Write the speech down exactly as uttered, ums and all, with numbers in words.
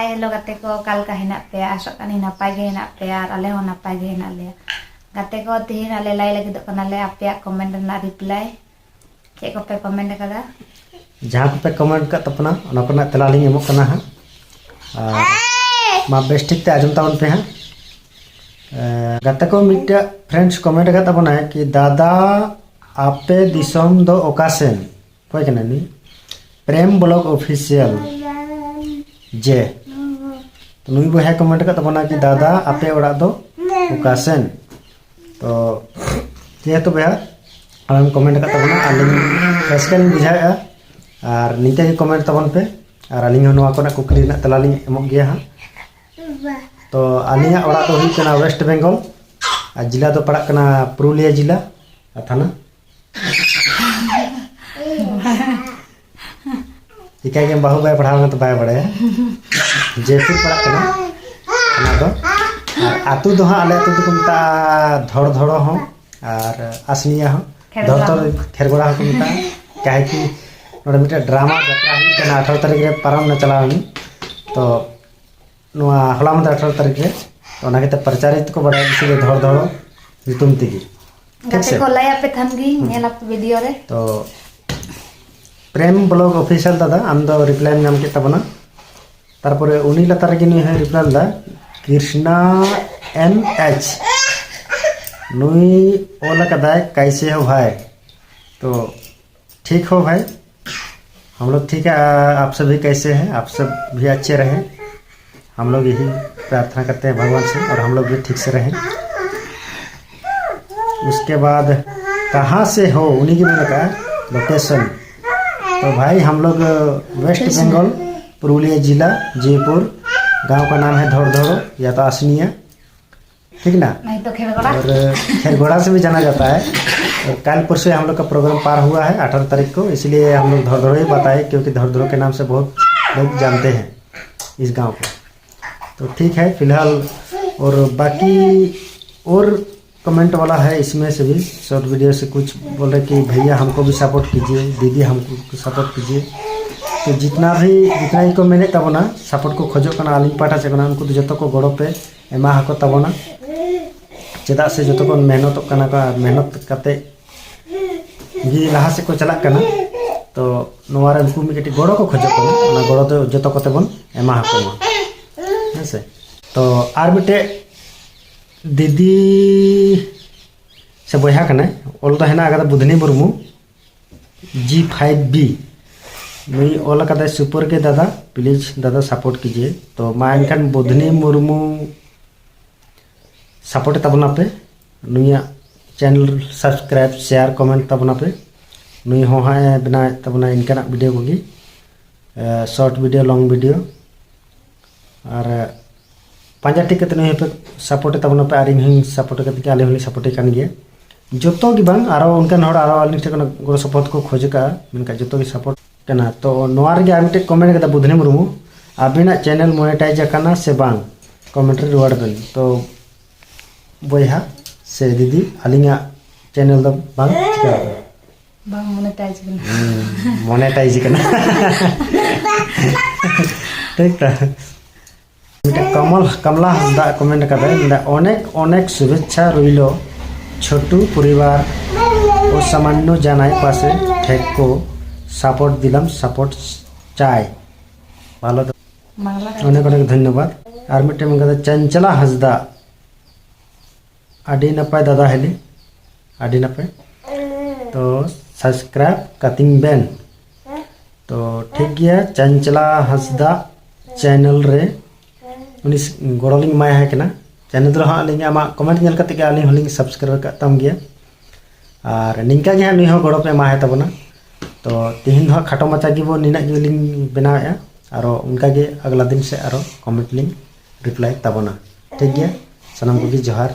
Hello ᱜᱟᱛᱮ ᱠᱚ, ᱚᱠᱟ ᱞᱮᱠᱟ ᱦᱮᱱᱟᱜ ᱯᱮᱭᱟ? ᱟᱥᱚᱜ ᱠᱟᱹᱱᱟᱹᱧ ᱱᱟᱯᱟᱭ ᱜᱮ ᱦᱮᱱᱟᱜ ᱯᱮᱭᱟ ᱟᱨ ᱟᱞᱮ ᱦᱚᱸ ᱱᱟᱯᱟᱭ ᱜᱮ ᱦᱮᱱᱟᱜ ᱞᱮᱭᱟ᱾ ᱜᱟᱛᱮ ᱠᱚ, ᱛᱮᱦᱮᱧ ᱟᱞᱮ ᱞᱟᱹᱭ ᱞᱟᱹᱜᱤᱫᱚᱜ ᱠᱟᱱᱟᱞᱮ ᱟᱯᱮᱭᱟᱜ ᱠᱚᱢᱮᱱᱴ ᱨᱮᱱᱟᱜ ᱨᱤᱯᱞᱟᱭ᱾ ᱪᱮᱫ ᱠᱚᱯᱮ ᱠᱚᱢᱮᱱᱴ ᱟᱠᱟᱫᱟ? ᱡᱟᱦᱟᱸ ᱠᱚᱯᱮ ᱠᱚᱢᱮᱱᱴ ᱟᱠᱟᱫ ᱛᱟᱵᱚᱱᱟ, ᱚᱱᱟ ᱠᱚᱨᱮᱱᱟᱜ ᱛᱮᱞᱟ ᱞᱤᱧ ᱮᱢᱚᱜ ᱠᱟᱱᱟ ᱦᱟᱸᱜ᱾ ᱟᱨ ᱢᱟ ᱵᱮᱥ ᱴᱷᱤᱠ ᱛᱮ ᱟᱸᱡᱚᱢ ᱛᱟᱵᱚᱱ ᱯᱮ ᱦᱟᱸᱜ᱾ ᱮ, ᱜᱟᱛᱮ ᱠᱚ, ᱢᱤᱫᱴᱮᱡ ᱯᱷᱨᱮᱱᱰᱥ ᱠᱚᱢᱮᱱᱴ ᱟᱠᱟᱫ ᱛᱟᱵᱚᱱᱟᱭ ᱠᱤ, "ᱫᱟᱫᱟ, ᱟᱯᱮ ᱫᱤᱥᱚᱢ ᱫᱚ ᱚᱠᱟ ᱥᱮᱱ?" ᱚᱠᱚᱭ ᱠᱟᱱᱟᱭ ᱱᱩᱭ? ᱯᱨᱮᱢ ᱵᱞᱚᱜ ᱚᱯᱷᱤᱥᱤᱭᱟᱞ ᱡᱮ᱾ ᱛᱚ, ᱱᱩᱭ ᱵᱚᱭᱦᱟᱭ ᱠᱚᱢᱮᱱᱴ ᱟᱠᱟᱫ ᱛᱟᱵᱚᱱᱟ ᱠᱤ, "ᱫᱟᱫᱟ, ᱟᱯᱮ ᱚᱲᱟᱜ ᱫᱚ ᱚᱠᱟ ᱥᱮᱱ?" ᱛᱚ, ᱡᱮᱦᱮᱛᱩ ᱵᱚᱭᱦᱟ ᱟᱢᱮᱢ ᱠᱚᱢᱮᱱᱴ ᱟᱠᱟᱫ ᱛᱟᱵᱚᱱᱟ, ᱟᱹᱞᱤᱧ ᱨᱟᱹᱥᱠᱟᱹ ᱞᱤᱧ ᱵᱩᱡᱷᱟᱹᱣᱮᱫᱼᱟ᱾ ᱟᱨ ᱱᱤᱝᱠᱟᱹ ᱜᱮ ᱠᱚᱢᱮᱱᱴ ᱛᱟᱵᱚᱱ ᱯᱮ, ᱟᱨ ᱟᱹᱞᱤᱧ ᱦᱚᱸ ᱱᱚᱣᱟ ᱠᱚᱨᱮᱱᱟᱜ ᱠᱩᱠᱞᱤ ᱨᱮᱱᱟᱜ ᱛᱮᱞᱟ ᱞᱤᱧ ᱮᱢᱚᱜ ᱜᱮᱭᱟ ᱦᱟᱸᱜ᱾ ᱛᱚ, ᱟᱹᱞᱤᱧᱟᱜ ᱚᱲᱟᱜ ᱫᱚ ᱦᱩᱭᱩᱜ ᱠᱟᱱᱟ ᱳᱭᱮᱥᱴ ᱵᱮᱝᱜᱚᱞ, ᱟᱨ ᱡᱮᱞᱟ ᱫᱚ ᱯᱟᱲᱟᱜ ᱠᱟᱱᱟ ᱯᱩᱨᱩᱞᱤᱭᱟᱹ ᱡᱮᱞᱟ, ᱟᱨ ᱛᱷᱟᱱᱟ ᱪᱤᱠᱟᱹ ᱜᱮ ᱵᱟᱹᱦᱩ ᱵᱟᱭ ᱯᱟᱲᱦᱟᱣ ᱠᱟᱱᱟ ᱛᱚ ᱵᱟᱭ ᱵᱟᱲᱟᱭᱟ᱾ ᱡᱚᱭᱯᱩᱨ ᱯᱟᱲᱟᱜ ᱠᱟᱱᱟ ᱚᱱᱟ ᱫᱚ᱾ ᱟᱨ ᱟᱹᱛᱩ ᱫᱚ ᱦᱟᱸᱜ ᱟᱞᱮ ᱟᱹᱛᱩ ᱫᱚᱠᱚ ᱢᱮᱛᱟᱜᱼᱟ ᱫᱷᱚᱲᱫᱷᱚᱲᱚ ᱦᱚᱸ ᱟᱨ ᱟᱥᱱᱤᱭᱟ ᱦᱚᱸ᱾ ᱠᱷᱮᱨᱜᱚᱲᱟ ᱫᱷᱚᱲᱫᱷᱚᱲᱚ, ᱦᱚᱸ᱾ ᱠᱷᱮᱨᱜᱚᱲᱟ ᱦᱚᱸᱠᱚ ᱢᱮᱛᱟᱜᱼᱟ᱾ ᱠᱟᱦᱮ ᱠᱤ ᱱᱚᱰᱮ ᱢᱤᱫᱴᱮᱱ ᱰᱨᱟᱢᱟ ᱡᱟᱛᱨᱟ ᱦᱩᱭᱩᱜ ᱠᱟᱱᱟ ᱟᱴᱷᱟᱨᱚ ᱛᱟᱹᱨᱤᱠᱷ ᱨᱮ, ᱯᱟᱨᱚᱢ ᱮᱱᱟ ᱪᱟᱞᱟᱣ ᱮᱱ᱾ ᱛᱚ ᱱᱚᱣᱟ ᱦᱚᱞᱟ ᱢᱟᱫᱷᱮᱨ ᱟᱴᱷᱟᱨᱚ ᱛᱟᱹᱨᱤᱠᱷ ᱨᱮ, ᱛᱚ ᱚᱱᱟ ᱠᱷᱟᱹᱛᱤᱨ ᱯᱨᱚᱪᱟᱨᱤᱛ ᱠᱚ ᱵᱟᱲᱟᱭᱟ ᱵᱮᱥᱤ ᱜᱮ ᱫᱷᱚᱲᱫᱷᱚᱲᱚ ᱧᱩᱛᱩᱢ ᱛᱮᱜᱮ᱾ ᱴᱷᱤᱠ ᱜᱟᱛᱮ ᱥᱮ? ᱠᱚ ᱞᱟᱹᱭ ᱟᱯᱮ ᱛᱟᱦᱮᱱ ᱜᱮ, ᱦᱩᱸ᱾ ᱧᱮᱞ ᱟᱯᱮ ᱵᱷᱤᱰᱤᱭᱳ ᱨᱮ᱾ ᱛᱚ ᱯᱨᱮᱢ ᱵᱞᱚᱜ ᱚᱯᱷᱤᱥᱤᱭᱟᱞ ᱫᱟᱫᱟ, ᱟᱢ ᱫᱚ ᱨᱤᱯᱞᱟᱭ ᱮᱢ ᱧᱟᱢ ᱠᱮᱫ ᱛᱟᱵᱚᱱᱟ᱾ ᱛᱟᱨᱯᱚᱨᱮ ᱩᱱᱤ ᱞᱟᱛᱟᱨ ᱨᱮᱜᱮ ᱱᱩᱭ ᱦᱚᱸᱭ ᱨᱤᱯᱞᱟᱭ ᱞᱮᱫᱟ, ᱠᱨᱤᱥᱱᱟ ᱮᱢ ᱮᱪ, ᱱᱩᱭ ᱚᱞ ᱟᱠᱟᱫᱟᱭ, "ᱠᱟᱭᱥᱮ ᱦᱳ ᱵᱷᱟᱭ?" ᱛᱚ ᱴᱷᱤᱠ ᱦᱳ ᱵᱷᱟᱭ, ᱦᱟᱢ ᱞᱳᱜ ᱴᱷᱤᱠ ᱦᱮ, ᱟᱯ ᱥᱟᱵᱷᱤ ᱠᱟᱭᱥᱮ ᱦᱮ? ᱟᱯ ᱥᱟᱵᱷᱤ ᱟᱪᱷᱮ ᱨᱮᱦᱮ, ᱦᱟᱢ ᱞᱳᱜ ᱭᱮᱦᱤ ᱯᱨᱟᱨᱛᱷᱱᱟ ᱠᱟᱨᱛᱮ ᱦᱮ ᱵᱷᱟᱜᱽᱣᱟᱱ ᱥᱮ, ᱚᱨ ᱦᱟᱢ ᱞᱳᱜ ᱵᱷᱤ ᱴᱷᱤᱠ ᱥᱮ ᱨᱮᱦᱮ᱾ ᱩᱥᱠᱮ ᱵᱟᱫ ᱠᱟᱦᱟᱸ ᱥᱮ ᱦᱳ, ᱩᱱᱤ ᱜᱮ ᱢᱮᱱ ᱟᱠᱟᱫᱼᱟ ᱞᱳᱠᱮᱥᱚᱱ᱾ ᱛᱚ ᱵᱷᱟᱭ, ᱦᱟᱢ ᱞᱳᱜ ᱳᱭᱮᱥᱴ ᱵᱮᱝᱜᱚᱞ, ᱯᱩᱨᱩᱞᱤᱭᱟᱹ ᱡᱮᱞᱟ, ᱡᱚᱭᱯᱩᱨ, ᱜᱟᱶ ᱠᱟ ᱱᱟᱢ ᱦᱮ ᱫᱷᱚᱲᱫᱷᱚᱲᱚ ᱭᱟ ᱛᱚ ᱟᱥᱱᱤᱭᱟ, ᱴᱷᱤᱠ ᱱᱟ? ᱱᱟᱦᱤ ᱛᱚ ᱠᱷᱮᱨᱜᱚᱲᱟ᱾ ᱳᱨ ᱠᱷᱮᱨᱜᱚᱲᱟ ᱥᱮ ᱵᱷᱤ ᱡᱟᱱᱟ ᱡᱟᱛᱟ ᱦᱮ᱾ ᱳᱨ ᱠᱟᱞ ᱯᱚᱨᱥᱚ ᱦᱟᱢ ᱞᱳᱜ ᱠᱟ ᱯᱨᱳᱜᱨᱟᱢ ᱯᱟᱨ ᱦᱩᱣᱟ ᱦᱮ ᱟᱴᱷᱟᱨᱚ ᱛᱟᱨᱤᱠᱷ ᱠᱚ, ᱤᱥᱞᱤᱭᱮ ᱦᱟᱢ ᱞᱳᱜ ᱫᱷᱚᱲᱫᱷᱚᱲᱚ ᱦᱤ ᱵᱟᱛᱟᱭᱮ ᱠᱭᱩᱸᱠᱤ ᱫᱷᱚᱲᱫᱷᱚᱲᱚ ᱠᱟ ᱱᱟᱢ ᱥᱮ ᱵᱚᱦᱩᱛ ᱞᱳᱜ ᱡᱟᱱᱛᱮ ᱦᱮ ᱤᱥ ᱜᱟᱶ ᱠᱚ᱾ ᱛᱚ ᱴᱷᱤᱠ ᱦᱮ, ᱯᱷᱤᱞᱦᱟᱞ ᱳᱨ ᱵᱟᱠᱤ ᱳᱨ ᱠᱚᱢᱮᱱᱴ ᱣᱟᱞᱟ ᱦᱮ ᱤᱥᱢᱮ ᱥᱮ ᱵᱷᱤ ᱥᱚᱨᱴ ᱵᱷᱤᱰᱤᱭᱳ ᱥᱮ ᱠᱩᱪᱷ ᱵᱳᱞ ᱨᱮ ᱠᱤ ᱵᱷᱟᱭᱭᱟ ᱦᱟᱢ ᱠᱳ ᱵᱷᱤ ᱥᱟᱯᱳᱨᱴ ᱠᱤᱡᱤᱭᱮ, ᱫᱤᱫᱤ ᱦᱟᱢ ᱠᱳ ᱵᱷᱤ ᱥᱟᱯᱳᱨᱴ ᱠᱤᱡᱤᱭᱮ᱾ ᱛᱚ ᱡᱤᱛᱱᱟ ᱵᱷᱤ ᱡᱤᱛᱱᱟ ᱜᱮᱠᱚ ᱢᱮᱱᱮᱫ ᱛᱟᱵᱚᱱᱟ, ᱥᱟᱯᱳᱨᱴ ᱠᱚ ᱠᱷᱚᱡᱚᱜ ᱠᱟᱱᱟ ᱟᱹᱞᱤᱧ ᱯᱟᱦᱴᱟ ᱥᱮᱫ ᱠᱷᱚᱱᱟᱜ, ᱩᱱᱠᱩ ᱫᱚ ᱡᱚᱛᱚ ᱠᱚ ᱜᱚᱲᱚ ᱯᱮ ᱮᱢᱟ ᱟᱠᱚ ᱛᱟᱵᱚᱱᱟ᱾ ᱪᱮᱫᱟᱜ ᱥᱮ ᱡᱚᱛᱚ ᱠᱚ ᱢᱮᱦᱱᱚᱛᱚᱜ ᱠᱟᱱᱟ ᱠᱚ, ᱟᱨ ᱢᱮᱦᱱᱚᱛ ᱠᱟᱛᱮ ᱜᱮ ᱞᱟᱦᱟ ᱥᱮᱫ ᱠᱚ ᱪᱟᱞᱟᱜ ᱠᱟᱱᱟ᱾ ᱛᱚ ᱱᱚᱣᱟ ᱨᱮ ᱩᱱᱠᱩ ᱢᱤᱫ ᱠᱟᱹᱴᱤᱡ ᱜᱚᱲᱚ ᱠᱚ ᱠᱷᱚᱡᱚᱜ ᱠᱟᱱᱟ, ᱚᱱᱟ ᱜᱚᱲᱚ ᱫᱚ ᱡᱚᱛᱚ ᱠᱚᱛᱮ ᱵᱚᱱ ᱮᱢᱟ ᱟᱠᱚ ᱢᱟ, ᱦᱮᱸ ᱥᱮ᱾ ᱛᱚ ᱟᱨ ᱢᱤᱫᱴᱮᱡ ᱫᱤᱫᱤ ᱥᱮ ᱵᱚᱭᱦᱟ ᱠᱟᱱᱟᱭ, ᱚᱞ ᱫᱚ ᱦᱮᱱᱟᱜ ᱟᱠᱟᱫᱟ ᱵᱩᱫᱷᱱᱤ ᱢᱩᱨᱢᱩ, ᱡᱤ ᱯᱷᱟᱭᱤᱵᱷ ᱵᱤ᱾ ᱱᱩᱭ ᱚᱞ ᱟᱠᱟᱫᱟᱭ, "ᱥᱩᱯᱟᱨ ᱜᱮ ᱫᱟᱫᱟ, ᱯᱞᱤᱡᱽ ᱫᱟᱫᱟ ᱥᱟᱯᱳᱨᱴ ᱠᱤᱡᱤᱭᱮ᱾" ᱛᱚ ᱢᱟ ᱮᱱᱠᱷᱟᱱ ᱵᱩᱫᱷᱱᱤ ᱢᱩᱨᱢᱩ ᱥᱟᱯᱳᱨᱴ ᱛᱟᱵᱚᱱᱟ ᱯᱮ, ᱱᱩᱭᱟᱜ ᱪᱮᱱᱮᱞ ᱥᱟᱵᱥᱠᱨᱟᱭᱤᱵ, ᱥᱮᱭᱟᱨ, ᱠᱚᱢᱮᱱᱴ ᱛᱟᱵᱚᱱᱟ ᱯᱮ᱾ ᱱᱩᱭ ᱦᱚᱸ ᱦᱟᱸᱜ ᱮ ᱵᱮᱱᱟᱣᱮᱫ ᱛᱟᱵᱚᱱᱟ ᱤᱱᱠᱟᱱᱟᱜ ᱵᱷᱤᱰᱤᱭᱳ ᱠᱚᱜᱮ, ᱥᱚᱨᱴ ᱵᱷᱤᱰᱤᱭᱳ, ᱞᱚᱝ ᱵᱷᱤᱰᱤᱭᱳ᱾ ᱟᱨ ᱯᱟᱸᱡᱟ ᱴᱷᱤᱠ ᱠᱟᱛᱮ ᱱᱩᱭ ᱦᱚᱸᱯᱮ ᱥᱟᱯᱳᱨᱴ ᱛᱟᱵᱚᱱᱟ ᱯᱮ, ᱟᱨ ᱤᱧ ᱦᱚᱸᱧ ᱥᱟᱯᱳᱨᱴ ᱠᱟᱛᱮ ᱜᱮ, ᱟᱞᱮ ᱦᱚᱸᱞᱮ ᱥᱟᱯᱳᱨᱴ ᱠᱟᱱ ᱜᱮᱭᱟ᱾ ᱡᱚᱛᱚ ᱜᱮ ᱵᱟᱝ, ᱟᱨᱚ ᱚᱱᱠᱟᱱ ᱦᱚᱲ ᱟᱨᱚ ᱟᱹᱞᱤᱧ ᱴᱷᱮᱱ ᱠᱷᱚᱱ ᱜᱚᱲᱚ ᱥᱚᱯᱚᱦᱚᱫ ᱠᱚ ᱠᱷᱚᱡᱽ ᱠᱟᱜᱼᱟ, ᱢᱮᱱᱠᱷᱟᱱ ᱡᱚᱛᱚ ᱜᱮ ᱥᱟᱯᱳᱨᱴ ᱠᱟᱱᱟ᱾ ᱛᱚ ᱱᱚᱣᱟ ᱨᱮᱜᱮ ᱟᱨ ᱢᱤᱫᱴᱮᱡ ᱠᱚᱢᱮᱱᱴ ᱠᱟᱫᱟ ᱵᱩᱫᱷᱱᱤ ᱢᱩᱨᱢᱩ, "ᱟᱹᱵᱤᱱᱟᱜ ᱪᱮᱱᱮᱞ ᱢᱚᱱᱮᱴᱟᱭᱤᱡᱽ ᱟᱠᱟᱱᱟ ᱥᱮ ᱵᱟᱝ? ᱠᱚᱢᱮᱱᱴ ᱨᱮ ᱨᱩᱣᱟᱹᱲ ᱵᱮᱱ᱾" ᱛᱚ ᱵᱚᱭᱦᱟ ᱥᱮ ᱫᱤᱫᱤ, ᱟᱹᱞᱤᱧᱟᱜ ᱪᱮᱱᱮᱞ ᱫᱚ ᱵᱟᱝ ᱪᱤᱠᱟ ᱟᱠᱟᱱᱟ᱾ ᱵᱟᱝ ᱢᱚᱱᱮᱴᱟᱭᱤᱡᱽ ᱠᱟᱱᱟ᱾ ᱦᱩᱸ, ᱢᱚᱱᱮᱴᱟᱭᱤᱡᱽ ᱠᱟᱱᱟ᱾ ᱴᱷᱤᱠ ᱛᱚ? ᱢᱤᱫᱴᱮᱡ ᱠᱚᱢᱚᱞ, ᱠᱟᱢᱞᱟ ᱦᱟᱸᱥᱫᱟ ᱠᱚᱢᱮᱱᱴ ᱠᱟᱫᱟᱭ, ᱢᱮᱱᱫᱟ, "ᱚᱱᱮᱠ ᱚᱱᱮᱠ ᱥᱩᱵᱷᱮᱪᱷᱟ ᱨᱚᱭᱤᱞᱚ ᱪᱷᱳᱴᱩ ᱯᱚᱨᱤᱵᱟᱨ, ᱚᱥᱟᱢᱟᱱᱱᱚ ᱡᱟᱱᱟᱭ ᱯᱟᱥᱮ ᱴᱷᱮᱠ ᱠᱚ ᱥᱟᱯᱳᱨᱴ ᱫᱤᱞᱟᱢ ᱥᱟᱯᱳᱨᱴ ᱪᱟᱭ ᱵᱷᱟᱞᱚ ᱫᱚ᱾" ᱵᱟᱝᱞᱟ ᱨᱮ᱾ ᱚᱱᱮᱠ ᱚᱱᱮᱠ ᱫᱷᱚᱱᱭᱚᱵᱟᱫ᱾ ᱟᱨ ᱢᱤᱫᱴᱮᱱ ᱢᱮᱱ ᱠᱟᱫᱟ ᱪᱚᱧᱪᱚᱞᱟ ᱦᱟᱸᱥᱫᱟ, ᱟᱹᱰᱤ ᱱᱟᱯᱟᱭ ᱫᱟᱫᱟ ᱦᱤᱞᱤ, ᱟᱹᱰᱤ ᱱᱟᱯᱟᱭ᱾ ᱛᱚ ᱥᱟᱵᱥᱠᱨᱟᱭᱤᱵ ᱠᱟᱹᱛᱤᱧ ᱵᱮᱱ᱾ ᱛᱚ ᱴᱷᱤᱠ ᱜᱮᱭᱟ, ᱪᱚᱧᱪᱚᱞᱟ ᱦᱟᱸᱥᱫᱟ ᱪᱮᱱᱮᱞ ᱨᱮ ᱩᱱᱤ ᱥ-, ᱜᱚᱲᱚ ᱞᱤᱧ ᱮᱢᱟᱭ ᱠᱟᱱᱟ᱾ ᱪᱮᱱᱮᱞ ᱨᱮᱦᱚᱸ ᱟᱹᱞᱤᱧ ᱟᱢᱟᱜ ᱠᱚᱢᱮᱱᱴ ᱧᱮᱞ ᱠᱟᱛᱮ ᱜᱮ ᱟᱹᱞᱤᱧ ᱦᱚᱸᱞᱤᱧ ᱥᱟᱵᱥᱠᱨᱟᱭᱤᱵ ᱟᱠᱟᱫ ᱛᱟᱢ ᱜᱮᱭᱟ᱾ ᱟᱨ ᱱᱤᱝᱠᱟ ᱜᱮ ᱦᱟᱸᱜ ᱱᱩᱭ ᱦᱚᱸ ᱜᱚᱲᱚ ᱯᱮ ᱮᱢᱟᱭ ᱛᱟᱵᱚᱱᱟ᱾ ᱛᱚ ᱛᱤᱦᱤᱧ ᱫᱚ ᱦᱟᱸᱜ ᱠᱷᱟᱴᱚ ᱢᱟᱪᱷᱟ ᱜᱮᱵᱚᱱ ᱱᱤᱱᱟᱹᱜ ᱜᱮᱞᱤᱧ ᱵᱮᱱᱟᱣᱮᱫᱼᱟ᱾ ᱟᱨᱚ ᱚᱱᱠᱟ ᱜᱮ ᱟᱜᱽᱞᱟ ᱫᱤᱱ ᱥᱮᱫ ᱟᱨᱚ ᱠᱚᱢᱮᱱᱴ ᱞᱤᱧ ᱨᱤᱯᱞᱟᱭ ᱛᱟᱵᱚᱱᱟ᱾ ᱴᱷᱤᱠ ᱜᱮᱭᱟ, ᱥᱟᱱᱟᱢ ᱠᱚᱜᱮ ᱡᱚᱦᱟᱨ᱾